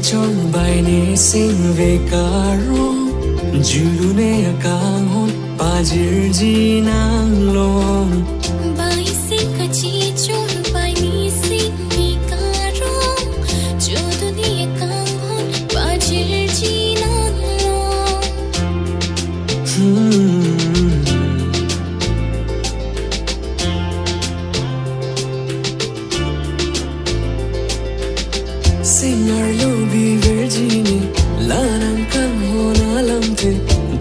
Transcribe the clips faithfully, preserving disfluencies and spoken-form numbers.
Chor bai ne singve karong, julu ne akanghon pajirji nanglong. Bai sing kachichor bai ne singve karong, julu ne akanghon pajirji nanglong. Hmm. Singarlo biverji ne, la nangkanghon alamthe,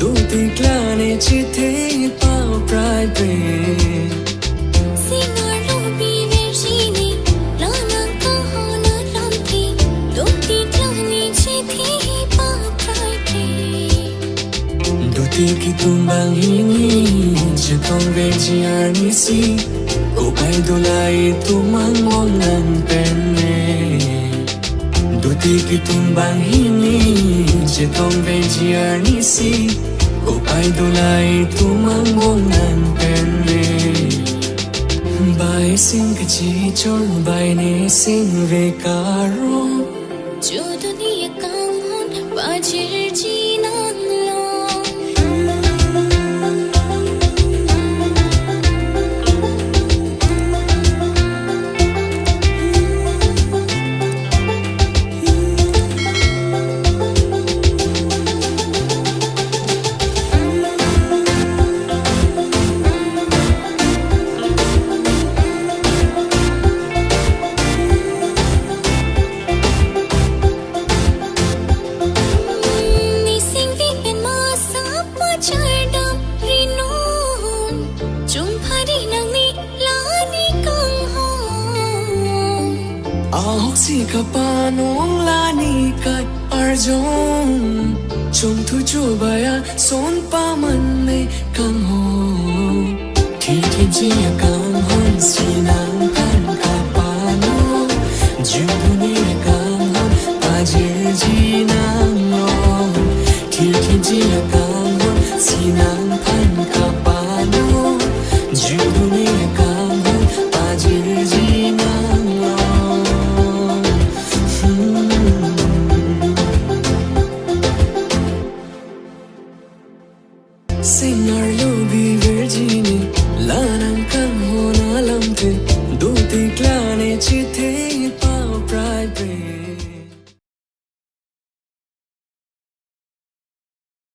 dotik la ne chethepaprai pe. Singarlo biverji ne, la nangkanghon alamthe, dotik la ne chethepaprai pe. Dotik itum banghini, chetongverji arnisi, kopai dolang itum angbong nangpen me. Dotik itum banghini, chetongverji arnisi, kopai dolang itum angbong nangpen me. Bai sing kachichor bai ne singve karong, julu ne akanghon pajirji nanglong. Ne singve pen ma sa pachardam rinon, chumphari nang ne la ne kanghon. Ahoksi kapanong la ne kat arjong, chongthu chobei ason paman ne kanghon. Thirthirji akanghon si nangphan kapano, julu ne akanghon pajirji nanglong. Thirthirji akanghon si nangphan kapano, julu ne akanghon pajirji nanglong. Hmm. Singarlo bi